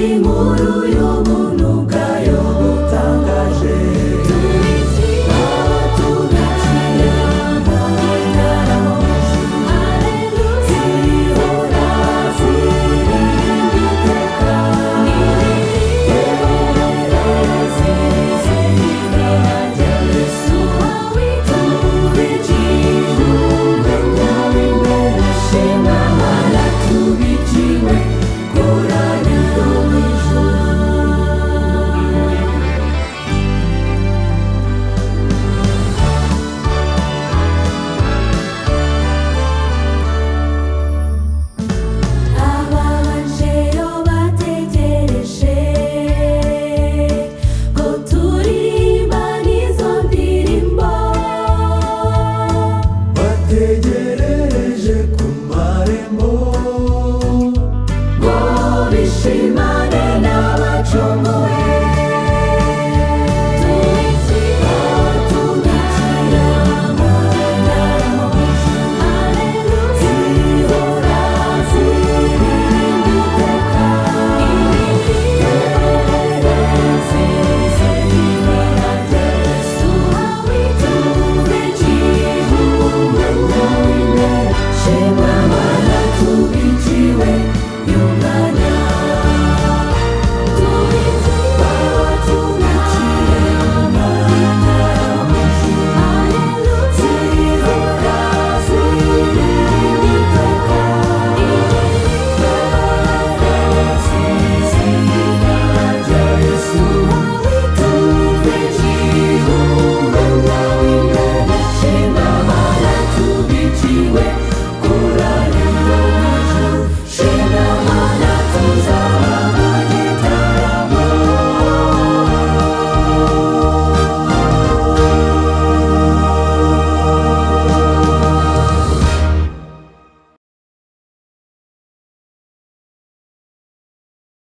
Inkuru y'ubuntu bwayo butangaje. Tubikiye zihora ziririmba iteka, rya Yesu. Tubikiwe shima Mana, tubikiwe koraniro mu ijuru. Ababanjeyo bategereje ko turirimba n'izo ndirimbo. Bategerereje ku marembo ngo bishimane.